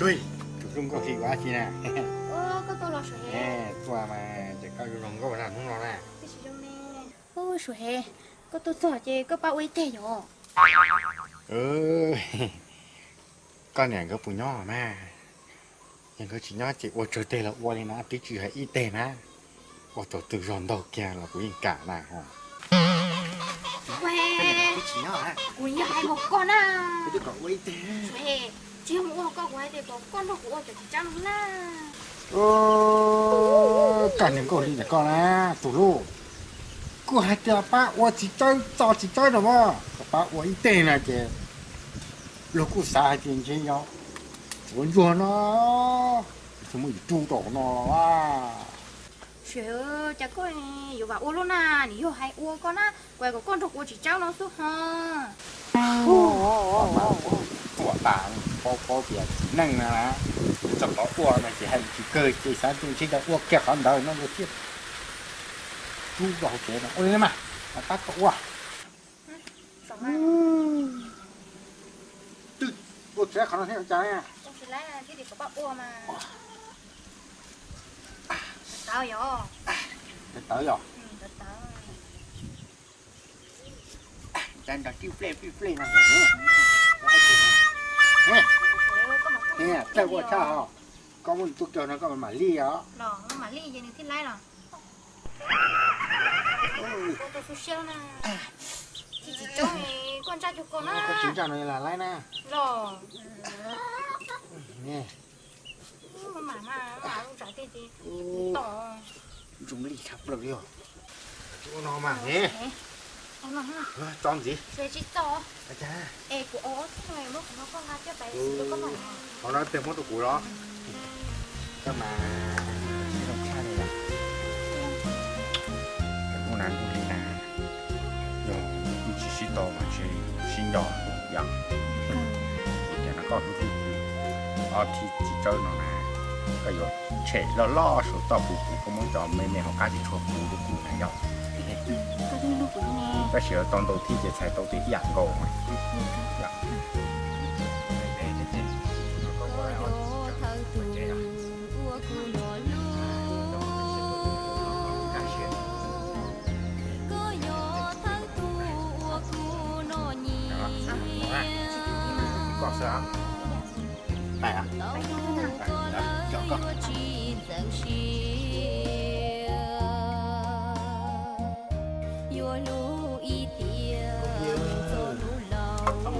Tus hlub nkauj hli ua dab tsi na? Koj tuaj los Suav Hev? Tuaj mas ces koj zoo nkauj na hnub no na. Ub, Suav Hev, koj tuaj txog ces koj pab ua ib teg yom. Koj niam nkawd puas nyob mas? Yog nkawd tsis nyob ces ua tsawg teg los ua li na, twb tsis hais ib teg na. Ua tau twg zog ntaug kiag los kuv yeej kam na ho. Kuv yeej hais nkaus koj na. Tsis yog ua koj, kuv hais tias kom koj nrog kuv ua cov txiv tsawb no na. Koj niag nkauj hli ntawm koj na, tus hlub. Kuv hais tias pab ua txiv tsawb txo txiv tsawb no mas, kom pab ua ib teg na ces luag kuj xav hais tias ntshe yog ua ntsuag no, ntshe muab yus rub rau hauv no los a. Cas koj yuav vam ua luaj na, nws yog hais ua koj na, kuv hais kom koj nrog kuv ua txiv tsawb no xwb ho. Tuam tas, paub paub tias txiv neej no na, txog qhov ua no ces hais tsis kawg ces xav tias ntshe yog ua kiag qhov ntawd no thiaj rub rau hauv tsev no. Ua li mas, pab koj ua. Twb ua tsis laib qhov no thiab ua cas na? Tawv tawv yog. Cas nrog tij flej tij flej no. Txawj ua tshaj os. Koj muab nws tuaj kiag no koj mam li os. Koj tsis ntsaj no la laib na. Zoo li tshaj plaws li os. Ua no mas ne. Tso ntxiv. Qhov no peb muab rau kuv los. Koj mas zoo tshaj li os. Ua na, zoo li na. Yog tsis sib tau mas tsis sib nco yom. Ces no koj hlub hlub kuv, ob thib txiv tsawb no na, koj yuav tshem loj loj saum toj puv puv, koj muab cov me me hauv qab tsis tshua puv rau kuv na yom. Tab sis tau ntau thib ces txhais tau tias ib yam nkaus. Txhob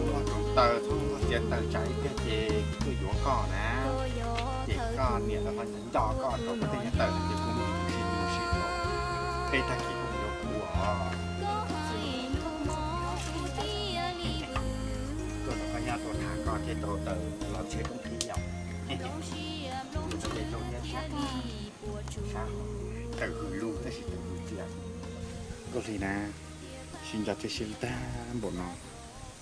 mus nrog txiav taws, txhob mus nrog txiav taws tsam ib pliag ces kuv tuaj yuav koj na. Ces koj niam lawv ho nco koj rau koj tej nyuag taws no ces kuv mus ib tug si ib tug si rau peb tag kis koj mus yuav kuv os. Tuaj rau koj nyob tuaj tham koj thiaj tau taws los tsheb roob qhib yom. Mus txog ces rau thiab sab, sab taws hws lug tab sis taws hws tiag. Koj hli na, sib nco thiab sib hlub tag npaum no,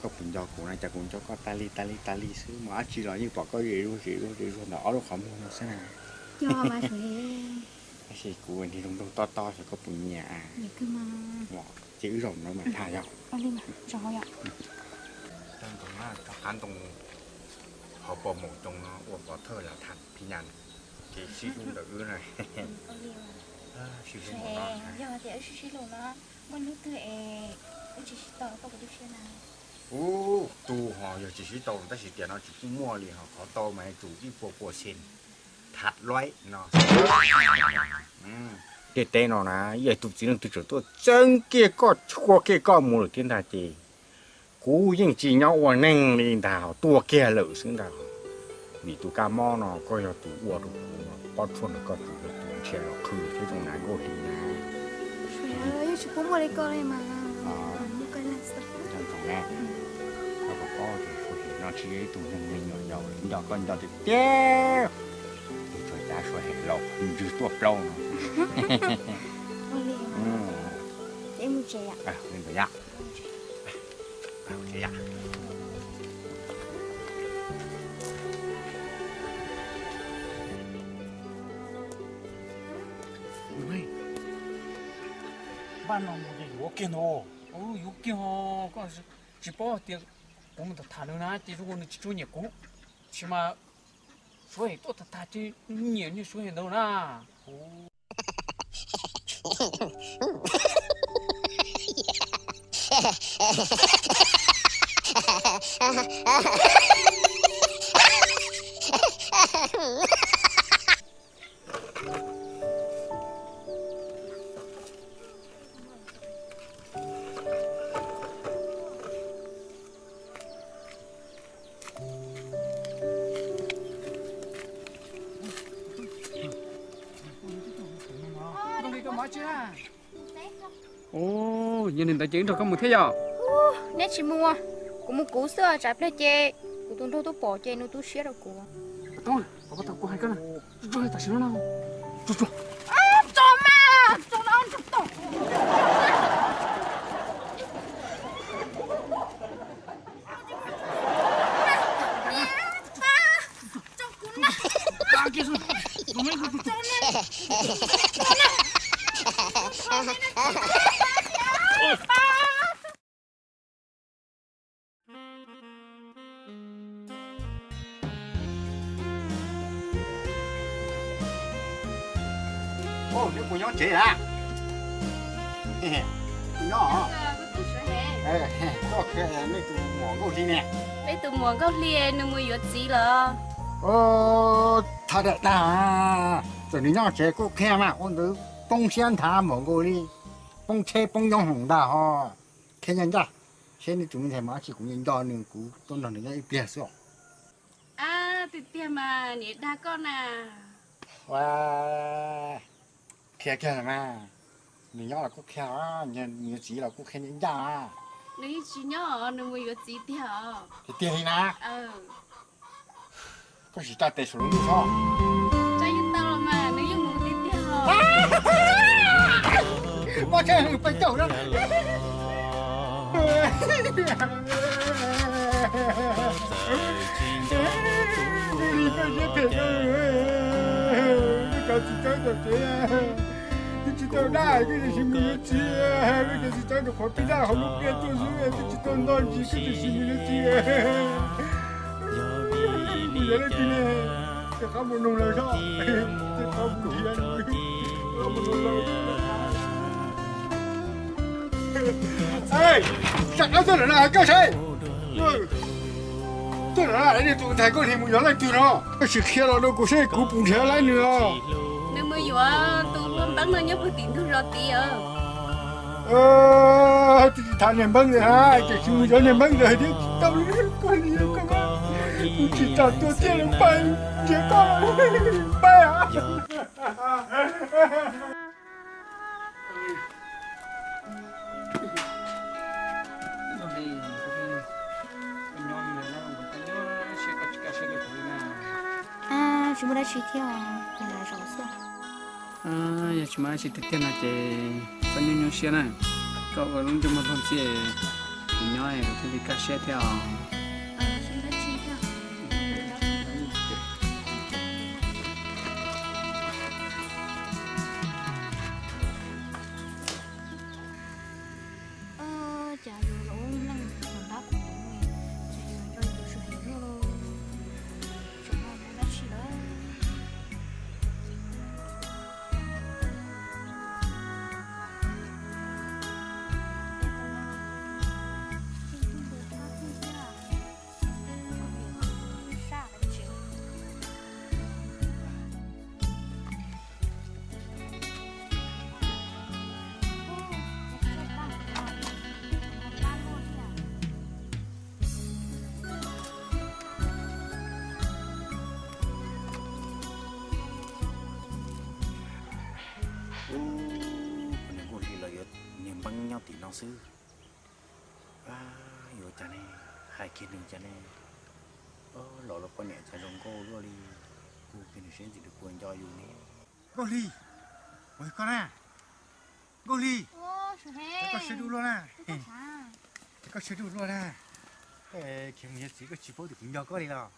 koj puas nco kuv na? Cas kuv nco koj tas li tas li tas li xwb, mus dab tsi los yeej pom koj zem zuag zem zuag zem zuag ntawm ob lub qhov muag no xwb na. Tab sis kuv niag zoo nraug tob tob xyov koj puas nyiam. Ces wb zaum no mas tham yog. Tag nrho qab ntoo hauv paus maum coo no ua pov thawj lam tham phij nyas ces sib hlub ntawm wb na. Sib hlub no, yog tias wb sib sib hlub no, muaj hnub twg es wb tsis sib tau koj puas tu siab na? Ub, tu ho yog tsis sib tau tab sis tiam no tsis pub muaj li ho, qhov tau mas tsum ib puas puas xees. Tham luaib no. Tej teb no na, yog tus txiv neej twg tseem tuaj txeeb kiag koj, tshua kiag koj mus lawm thiab ntag ces kuv yeej tsis nyob ua neeg li ntag, tuag kiag lawm xwb ntag. Vim tus kab mob no koj yog tus ua rau kuv, pob tshuaj no koj tus yog tus nrhiav los qhwv thiab zoo na nkauj hli na. Koj puas paub tias Suav Hev no tsis yog ib tug neeg me nyuam yaus li, nco koj nco tiag tiag. Tus tsuas cav Suav Hev laus ntswg tuaj plaub no. Npaj no mus ces yuav kiag ntag. Yuav kiag, koj tsis paub tias kuv mus tham nws na ces zoo nkaus nws tsis tshua nyiam kuv. Tab sis mas Suav hem tuaj tag tag ces nyiam niag Suav hem ntawd na. Ua, yog li ntawd ces wb nrog koj mus thiab yom? Neb tsis mus, kuv mus kuv xwb, tsam pliag ces kuv tus nraug twb pom ces nws tu siab rau kuv. Tau, kuv hais koj na, tso tam sim no na, tso, tso. Tso mas, tso no, tso tau. Neb puas nyob tsev a? Nyob. Koj, nej tus muam Nkauj Hli ne? Peb tus muam Nkauj Hli nws mus yuav txiv lawm. Thaj dam tag, txawm nws nyob tsev kuj qhia mas ua ntawd poob siab nthav muam Nkauj Hli, poob tsheb poob nyob hoom ntag ho. Qhia ncaj ncaj, seb nej tus me ntxhais mas dab tsi, kuv nco nco nws, kuv tuaj nrog nws nyob ib pliag xwb. Tiag tiag mas niam dag koj na. Ua, qhia kiag mas, nws nyob los kuj qhia, nws yuav txiv los kuj qhia ncaj ncaj. Nws yeej tsis nyob, nws mus yuav txiv tiag os. Tiag tiag li na. Koj sim tsa tes saum lub ntuj tso. Tsa yeej tau los mas, nws yeej mus tiag tiag os. Pob tsaib nws pes caug na. Li koj siab phem, koj cov txiv tsawb tom tsev twb tsis tau daj, koj tiam sis mus yuav txiv, koj cov txiv tsawb rau qhov pib daj hauv lub pliaj tuaj xwb, twb tsis tau nto ntsis, koj tiam sis mus yuav txiv. Mus yuav leej twg ne? Tej qab mus noog lawv soj, tej qab mus nrhiav, qab mus noog lawv. Sam qab tuaj lawm no koj saib. Tuaj lawm, tus ntxhais Nkauj Hli mus yuav leej twg no? Koj sim qhia los rau kuv saib kuv puas nrhiav laib nws os. Nws mus yuav tus ua npeeb no nyob puag tim ntug zos tid os. Twb tsis tham niag npeeb ntawd, tiam sis mus yuav niag npeeb ntawd thiab tsis tau li, koj li koj, kuv tsis tau tuaj thiaj li pab nrhiav koj, pab. Tsis muaj dab tsi thiab, kuv lam zaum xwb. Yog tsis muaj dab tsi tiag tiag no ces koj nyuaj nyuaj siab na, koj ua lub ntsej muag luag ntxhi, kuv nyob kuv thiaj li kaj siab thiab os. Cas yus los ua leej tsis tau dab qhuas, ces yus nco yus tus heev luaj los tseem muaj dab tsi lawm. Kuv niam Nkauj Hli los yuav niag npeeb nyob tim no xwb. Yuav cas ne, hais kiag nws cas ne. Los los poj niam cas zoo nkauj luaj li, hu kiag nws seb ntxim li puas nco yus ne. Nkauj Hli, ua koj na. Nkauj Hli, koj siab dub luaj na. Koj siab dub luaj na. Khiav mus yuav txiv koj tsis paub tias kuv nco koj li los?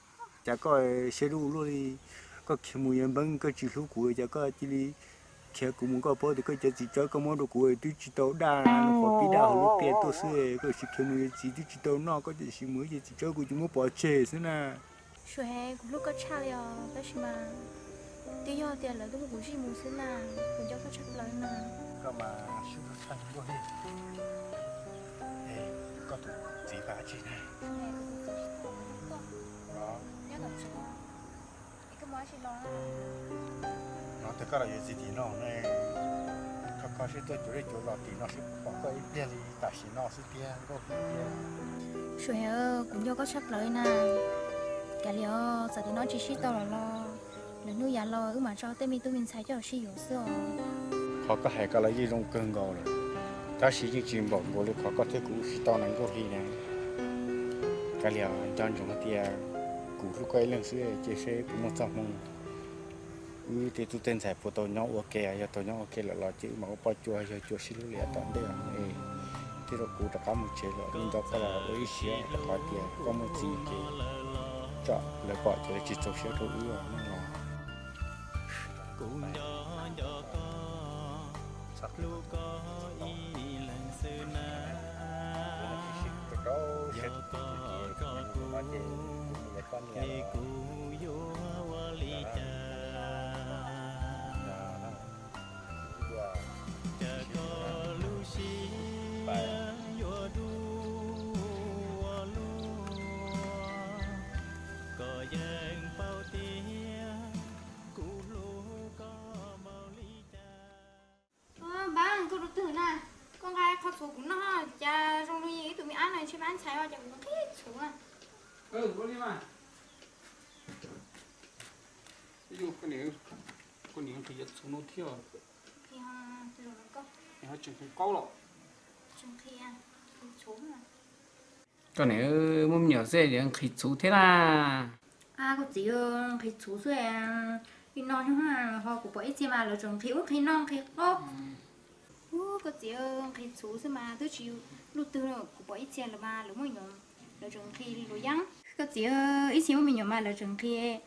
Cas koj siab dub luaj li? Koj khiav mus yuav npeeb koj tsis hlub kuv, cas koj cia li khiav kuv mus, koj paub tias koj cov txiv tsawb koj muab rau kuv twb tsis tau daj, qhov pib daj hauv lub pliaj tuaj xwb, koj sim khiav mus yuav txiv twb tsis tau noj, koj tiam sis mus yuav cov txiv tsawb kuv tsis muab pov tseg xwb na. Suav hev, kuv hlub koj tshaj li os, tab sis mas twb yog tias lawv twb muab kuv zij mus xwb na, kuv nco koj tshaj plaws na. Koj mas hlub tshaj nkauj li. Koj tus txiv mas dab tsi ne? Los, no tes koj los yuav txiv tim no ne, kho kho seb tuaj cuav zej cuav zos tim no seb puas pom koj ib pliag li tam sim no xwb tiag nkauj tiag. Suav hev, kuv nco koj tshaj plaws li na. Kav liam os, txawm tias no tsis sib tau los los, lwm hnub yav los wb mam tso tej me tub me ntxhais coj los sib yuav xwb os. Qhov koj hais koj los yeej zoo kawg nkaus lawm, tab sis yeej tsis npaum nkaus li qhov koj thiab kuv wb sib tau na nkauj hli na. Kav liam, nco ntsoov hais tias kuv hlub koj ib leeg xwb, cia seb puas muaj txoj hmoo wb tej tub tej ntxhais puas tau nyob ua ke, yog tau nyob ua ke lawm los ces wb mam ua poj cua yawg cua sib hlub li yav tom ntej os. Thiab rau kuv rov qab mus tsev lawm, nco koj los ua ib siab, rau qhov tias koj muaj txiv ces tsam lawv pom ces lawv tsis txaus siab rau wb os. Kuv nco nco koj, hlub koj ib leeg xwb na. Yog koj tso kuv, ces kuv yuav ua li cas? Cas koj lub siab yuav dua luaj, koj yeej paub tias kuv hlub koj npaum li cas. Npab, koj rau twg na? Koj nqa qhov txhuv kuv noj, cas zoo li ib tug me ab no ntshe me ab ntxhais os, cas kuv nqhis txhuv na. Koj niam nqhis txhuv no thiab. Ho tseem nqhis qaub los? Koj niam muaj me nyuam xwb yuav nqhis txhuv thiab na. Koj txiv, nqhis txhuv xwb li no, ho kuv pom ib txhia mas lawv tseem nqhis ub nqhis no nqhis qaub. Ub, koj txiv, nqhis txhuv xwb mas twb tsis luaj twg, kuv pom ib txhia lawv mas lawv muaj me nyuam lawv tseem nqhis luas yeeb. Koj txiv, ib txhia muaj me nyuam mas lawv tseem nqhis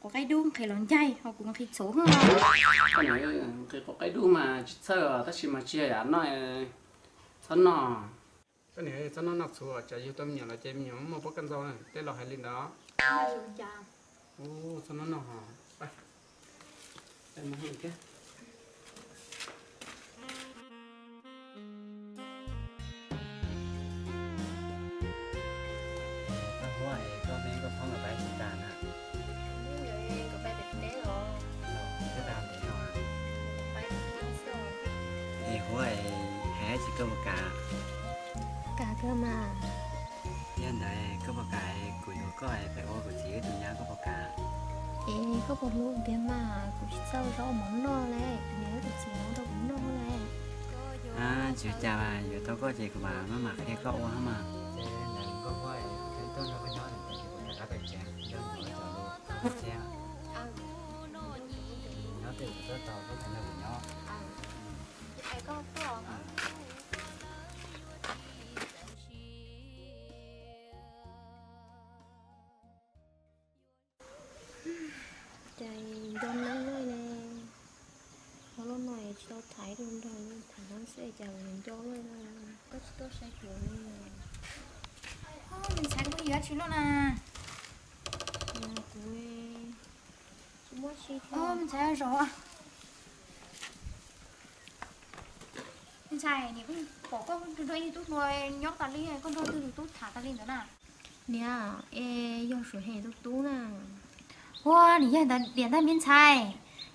quav qaib dub nqhis los ncaig, ho kuv nqhis txhuv. Koj niam, nqhis quav qaib dub mas tsis txhawj os, tab sis mas tsis yog yam no, txhob noj. Koj niam, txhob noj noj txhuv, tsam yug tau me nyuam los ces me nyuam muaj pob koj ntxaug, tej laus hais li ntawd. Txhob noj noj os. Koj Huab, koj me koj phob nkawd pais tsis tas na? Nkawd pais pem teb os. Twb pais ntev no. Es Huab, hais dab tsi koj puas kam? Kam kawg mas. Yog ntawd koj puas kam kuv yuav koj pais ua kuv txiv wb tus nyab, koj puas kam? Es koj puas hlub kuv tiag mas, kuv tsis txawj zaub mov noj li, kuv niam wb tus txiv ua rau kuv noj li. Tsis ua cas, yuav tau koj ces kuv mam maj mam qhia koj ua mas. Ces ntawd nkauj Huab, kuv thiaj tuaj nrog koj nyob, kuv rov qab pem tsev, nrog kuv ua cov lus thiab. Nyob twj ywm kuv tuaj tau koj pab nrog kuv nyob. Cas nco neeb lawm ne, ua lub no tsis tau thaiv rau nrog nws tham no xwb cas nco lawm no. Koj tsis tuaj saib kuv li. Me ntxhais, koj yug dab tsi loj na? Kuv tsis muaj dab tsi thiab. Me ntxhais zov. Me ntxhais, niam pom koj nrog ib tug tub hluas nyob tas li, koj nrog twg tus tub tham tas li ntawd na? Niam, es yog Suav Hem tus tub na. Ua, niam yog ntawd tiag ntag me ntxhais.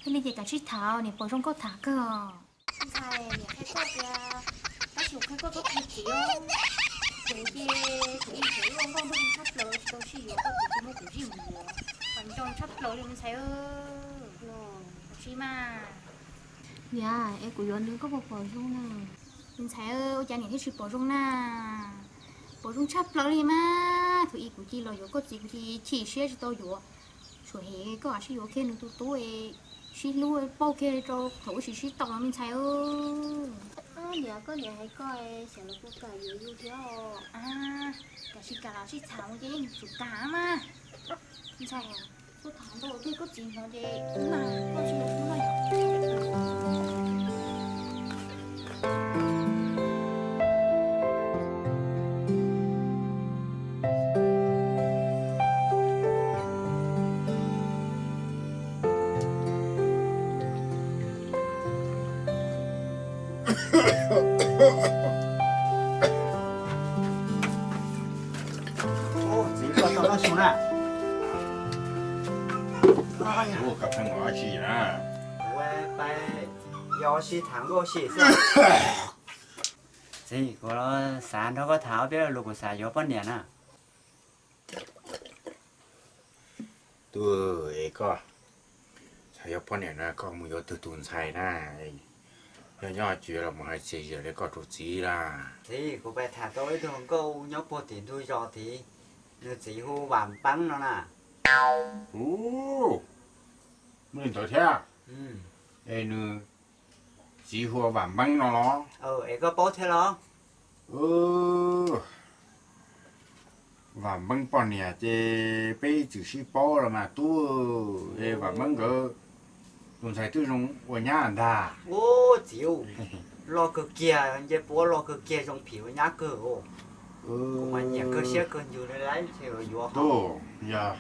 Yog li ces kav tsij tham, niam pom zoo koj tham kawg. Ntxhais, niam qhia koj tias, tab sis qhia koj txhob qhia txiv os. Kuv ces kuv ib txwm ua nkauj nraug tshaj plaws tsis tau sib yuav, koj txiv twb muab kuv zij mus yuav, mas nco tshaj plaws li me ntxhais. Los tsis mas. Niam, es kuv yuav nws koj puas pom zoo na? Me ntxhais, ua cas niam thiaj tsis pom zoo na? Pom zoo tshaj plaws li mas. Thaum ub kuv cia li los yuav koj txiv kuv cia li chim siab tsis tau yuav. Suav Hem koj mam sib yuav kiag nws tus tub, sib hlub pauj kiag rau thaum ub tsis sib tau no me ntxhais. Niam, koj niam hais koj xyov los kuv kam yuav yus thiab. Kav tsij kam los sib tham mus ces yeej tsum kam mas. Me ntxhais, koj tham ntau thiab koj txiv hnov ces mas koj tsis yuav kuv no yom. Mus na. Ua koj pheej ua dab tsi na? Kuv pais yos ua si tham nkauj ua si xwb. Txiv, kuv xav nrog koj tham ob peb lo lus, kuv xav yuav poj niam na. Tub, es koj xav yuav poj niam na koj mus yuav twg tus ntxhais na? Nyob nyob tsis yuav los mus hais txiv, yog li koj rau txiv na. Txiv, kuv pais tham tau ib tug hluas nkauj nyob puag tim ntug zos tid, nws txiv hu Vam Npeeb no na. Ub, muaj li ntawd thiab? Es nws txiv hu ua Vam Npeeb no los? Es koj paub thiab los? Vam Npeeb poj niam ces peb ib txwm sib paub los mas tub. Es Vam Npeeb nkawd tus ntxhais twb zoo ua nyab ntag. Ub, txiv, loj kawg kiag, nce puab loj kawg kiag, zoo phim ua nyab kawg. Kuv mas nyiam kawg siab kawg ntsws li lawm, ntshe yuav yuav. Tub, yog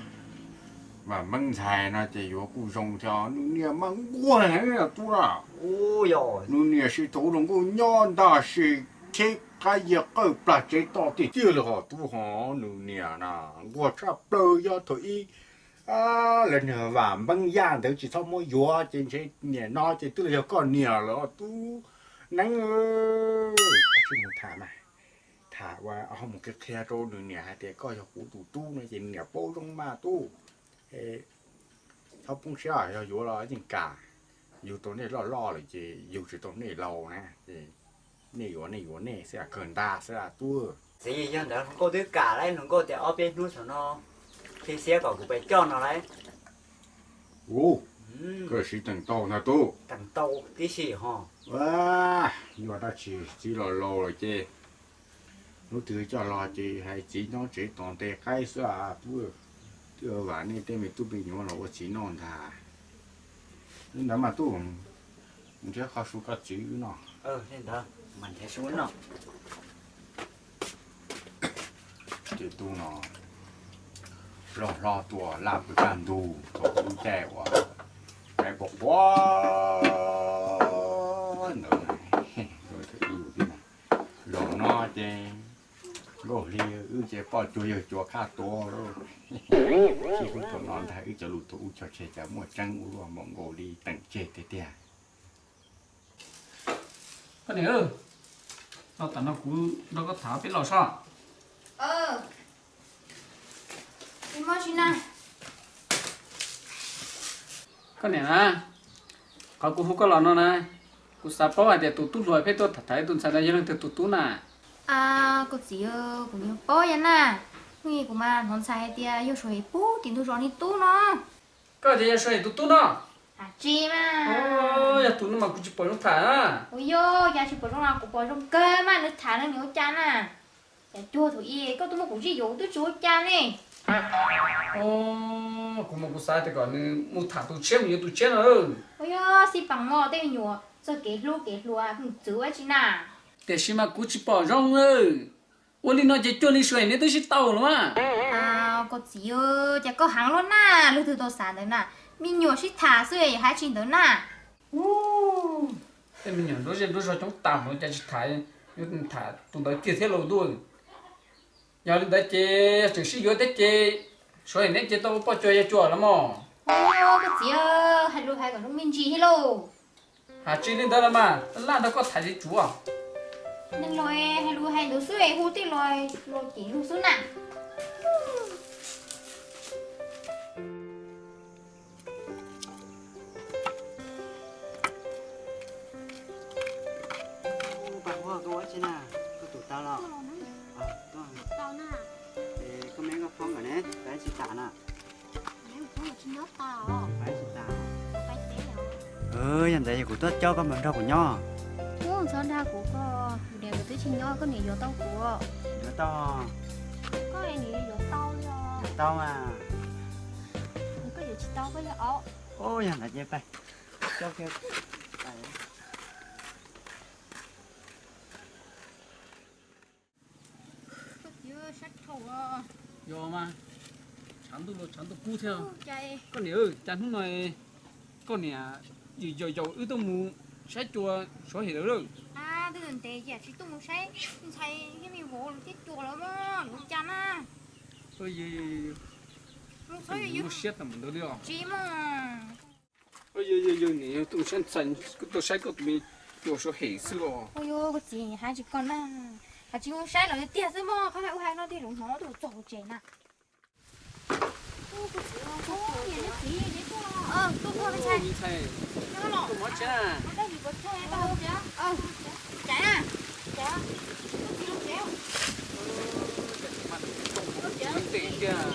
Vam Npeeb ntxhais no ces yuav kuj zoo thiab, nws niam mas nquag heev tub na. Nws niam sib thaum ub los nkauj nyob ntag, sis cheb qab yias qawj plag tsev toj tiag tiag li hos tub hos. Nws niam na nquag tshaj plaws, yog thaum ib lawv niag Vam Npeeb Yaj ntawd tsis txhob muab yuav ces ntshe niam no ces twb los yog koj niam lawm tub Neeb. Koj sim mus tham mas, tham ua ho mus qhia qhia rau nws niam hais tias koj yog kuv tus tub no ces niam paub zoo mas tub. Txhob poob siab, yog yuav los yeej kam. Yug tau nej loj loj lawm ces yug tsis tau nej laus na, ces nej yuav nej yuav nej xwb, kawg ntag xwb tub. Txiv, yog ntawd hluas nkauj twb kam lawm, hluas nkauj tias ob peb hnub saum no qhib xiab kom kuv pais coj no lawm. Ub, koj siv teem tau ntag tub. Teem tau tib si ho. Yuav dab tsi, txiv los laus lawm ces hnub twg coj los ces hais txiv nyob tsev tos nte qaib xwb tub. Twb vam nej tej me tub me nyuam los ua txiv noj ntag. Li ntawd mas tub, mus nrhiav qhov su koj txiv wb noj. Ces tub no loj hlob tuaj laj pw kaj ntug thaum lub caij uas qaib pom quav ntawd. Zaum no ces nkauj hli wb ces poj cuag yawg cuas khaj tuav lawm. Txij thaum no ntag wb cov lus thaum ub tso tseg cas muaj tseeb ua luaj, npaum nkaus li teem tseg tiag tiag. Koj niam, no tam no kuv nrog koj tham peb los sob. Koj niam na, qhov kuv hu koj los no na, kuv xav paub hais tias tus tub hluas pheej tuaj tham tham ib tug ntxhais no yog leej twg tus tub na. Koj txiv, kuv nyob paub yog na, kuv mas hnov ntxhais hais tias yog Suav Hem pub tim ntug zos niag tub no. Koj tias yog Suav Hem tus tub no? Tsis mas. Yog tus no mas kuv tsis pom zoo tham na. Ua yog cas tsis pom zoo los kuv pom zoo kawg mas, nws tham nws ua cas na. Cas cuag thaum ub koj twb muab kuv zij yuav kuv twb tsis ua cas ne. Kuv mas kuv xav tias kom nws mus tham tus tshiab mus yuav tus tshiab no. Ua yog xij peem mog, tej me nyuam txog kev hlub kev hluas mus txwv ua tsi na. Tiam sis mas kuv tsis pom zoo lawm. Ua li no ces cuag li Suav Hem neb twb sib tau los mas. Koj txiv, cas koj heev luaj na, leej twg tau xav ntawd na. Me nyuam sib tham xwb hais tsis ntawd na. Tej me nyuam nruab zej nruab zog coob tas mus cas tsis tham, yuav tham tus ntawd kiag thiab lauj tub. Yog li ntawd ces yog tseem sib yuav thiab ces Suav Hem neb ces tau ua poj cuag yawg cuas los mog. Koj txiv, hais lus hais kom zoo me ntsis thiab lauj. Hais tsis li ntawd los mas, laj nrog koj tham tsis tsuav. Neeg los hais lus hais ntawd xwb, hu tej los los ces lus xwb na. Pab, koj ua tsi na? Koj tus tau los? Koj me koj phob nkawd ne, pab tsis tas na. Yog ntawd kuv tuaj coj koj mus nrog kuv nyob. Ub, txhob dag kuv, koj niam nkawd twb tsis nyob, koj niam yuav tau kuv. Yuav tau. Koj niam yuav tau li os. Yuav tau mas. Koj yuav tsis tau koj yog aub. Ub, yog ntawd ces pab coj kiag. Yog mas, tshav ntuj los tshav ntuj kub thiab. Koj niam, cas hnub no koj niam yws yaus yaus wb tuaj mus saib cua Suav Hem lawm lauj? Twb ntev ces tsis tuaj mus saib ntxhais thiab me vauv lawv thiab cua lawm mas, yuav cas na. Yog, yog, yog, Muaj siab tag npaum ntawd li os. Tsis muaj. Yog yog yog, niam yog tuaj saib ntxhais, kuv tuaj saib koj tus me nyuam suav hem xwb los. Ua yuav kuv txiv hais tsis koj na, hais tsis mus saib lawm tiag xwb mog, qhov ub hais no tiag, lus hnov tus txog tsev na. Niam, niam txiv, niam tuaj los. Tuaj, tuaj, me ntxhais. Tuaj mov tsev na. Cas na, cas. Tuaj txiv los tsev. Tsev tiag.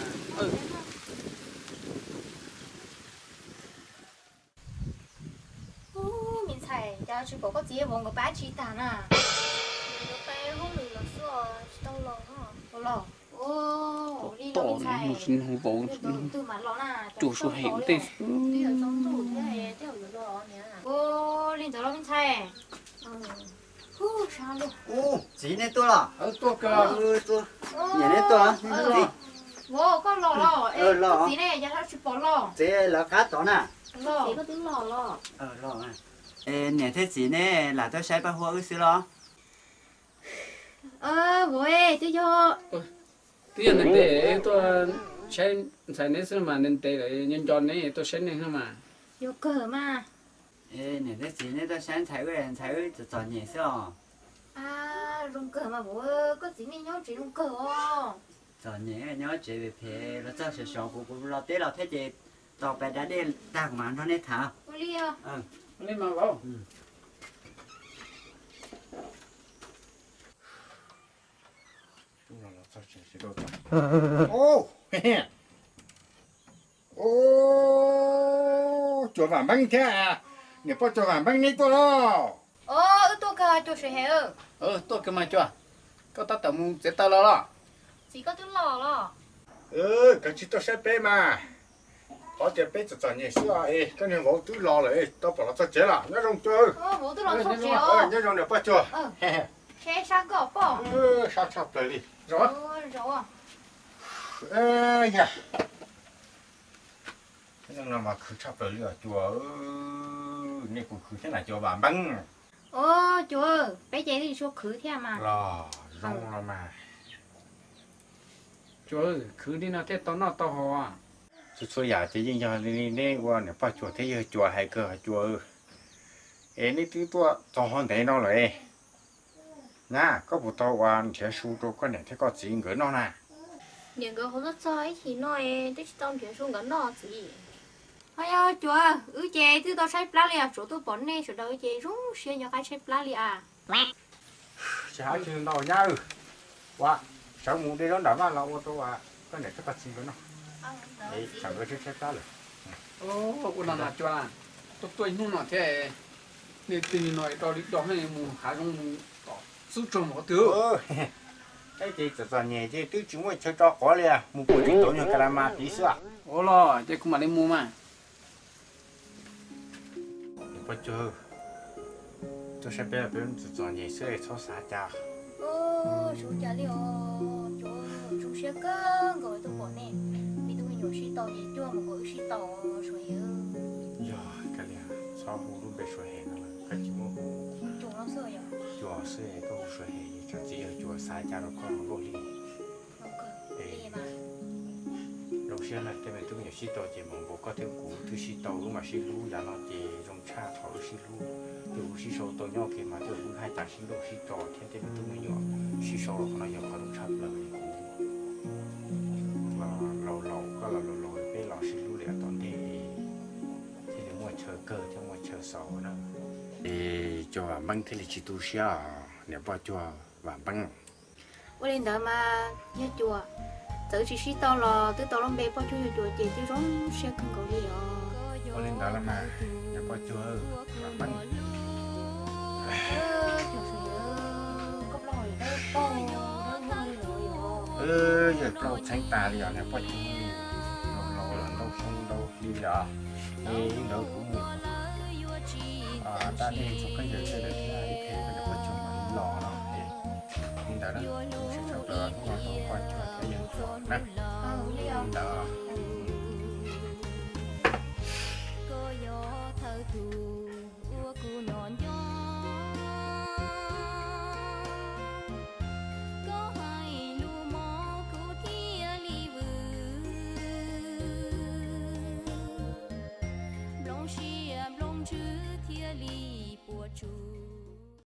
Ub, me ntxhais, cas tsis pom koj txiv vauv nkawd pab tsi tag na? Nkawd pab hauj lwm los xwb os, tsis tau los. Ua los. Ua li los me ntxhais, tus twg mas los na, cua suav hem tej. Ua li ntawd los me ntxhais. Ub, txiv nej tuaj los? Tuaj, niam nej tuaj los? Vauv, koj los los? Txiv ne, cas tsis pom los? Txiv lawv qab tod na. Los. Niam thiab txiv nej lam tuaj saib Paj Huab wb xwb los? Vauv, twb yog, twb yog ntev ntev tuaj saib ntxhais neb xwb mas, ntev ntev lawm nco nco neb tuaj saib neeg no mas. Yuav kawg mas. Niam thiab txiv neb tuaj saib ntxhais wb, ntxhais wb txom txom nyem xwb os. Zoo kawg mas vauv, koj txiv nej nyob tsev zoo kawg os. Txom nyem nyob tsev phem phem, los txog sawv sawv kuv kuv los teb los thiab ces tau pais da dej tag kuv mam nrog nej tham. Ua li mas vauv. Ub, Cuas Vam Npeeb thiab niam poj Cuas Vam Npeeb neb tuaj los? Wb tuaj kawg Cuas Suav Hem. Tuaj kawg mas Cuas, koj tab tom mus txiav taws los los? Txiv koj twb los los? Koj tsis tuaj saib peb mas, qhov tias peb txom txom nyem xwb es koj niag vauv twb los lawm, tau pom los txog tsev los. Nyob zoo Cuas, nyob zoo niam poj Cuas. Sab tshaj plaws li. Yog, no mas khwv tshaj plaws li os Cuas. Nej kuj khwv thiab na Cuas Vam Npeeb. Cuas, peb ces tsis tshua khwv thiab mas. Los zoo los mas. Cuas, khwv li no thiaj tau noj tau haus. Txhua txhua yam ces yeej yog li neb ua niam poj Cuas thiab yawg Cuas hais kawg Cuas. Es neb twb tuaj txog ntev no lawm. Nyab, koj puas tau ua nrhiav su rau koj niam thiab koj txiv nkawd noj na? Niam nkawd hauv txog txog ib chim no twb tsis tau nrhiav su nkawd noj txiv. Ho yog Cuas, wb ces twb tau tshaib plab li os, tsuas tuaj pom nej sawv daws ces zoo siab nco qab tshaib plab li as. Tsis hais tsis ntau nyab, ua sawv mus de zaub nram vaj los ua rau koj niam thiab koj txiv nkawd noj. Tsam nkawd tshaib tshaib plab lawm. Ua no mas Cuas, tuaj tuaj ib hnub no thiab, nej twg no rau li do mus hav zoov mus tom xub tsuag mus qhov twg? Peb ces txom txom nyem ces twb tsis muaj chaw tso quav li, mus pem tsev tauv nyuag ka la mas tid xwb. Ua los ces kuv mam li mus mas. Niam poj Cuas, tuaj saib peb los peb txom txom nyem xwb txhob xav cas. Zoo cas li os Cuas, zoo siab kawg nkaus tuaj pom nej. Peb tug me nyuam sib tau ces Cuas mus kom wb sib tau Suav Hem. Yog kawg li, txhob hu lub npe Suav Hem no, koj tsis muaj hu. Cuas xwb, koj hu Suav Hem, tsam txiv yawg Cuas xav cas rau koj luaj li. Zoo siab na, tej me tub me nyuam sib tau ces mam npaum koj thiab kuv twb sib tau, wb mam sib hlub, yav no ces zoo tshaj qhov wb sib hlub. Twb wb sib sau tau nyob kiag mas twb wb haj cas sib nrauj sib tso thiab tej me tub me nyuam sib sau los qhov no yog qhov zoo tshaj plaws li kuv. Los laus laus, koj los laus laus, peb los sib hlub li tom ntej thiaj li muaj chaw kawg thiab muaj chaw xaus na. Es Cuas Vam Npeeb thiaj li tsis tu siab, niam poj Cuas Vam Npeeb. Ua li ntawd mas yog Cuas, txawm tsis sib tau los twb tau lub npe poj Cuas yawg Cuas ces twb zoo siab kawg nkaus li os. Ua li ntawd los mas, niam poj Cuas, Vam Npeeb. Yawg Plaub txheeb tas li os, niam poj Cuas, laus laus los ntau xyoo ntau hli li os. Es li ntawd kuv mus da dej txog khaub ncaws tej lawm thiab ib pliag koj niam poj Cuas mam li los no. Li ntawd na, zoo siab tshaj plaws hnub no tau poj Cuas thiab yawg Cuas na. Li ntawd. tus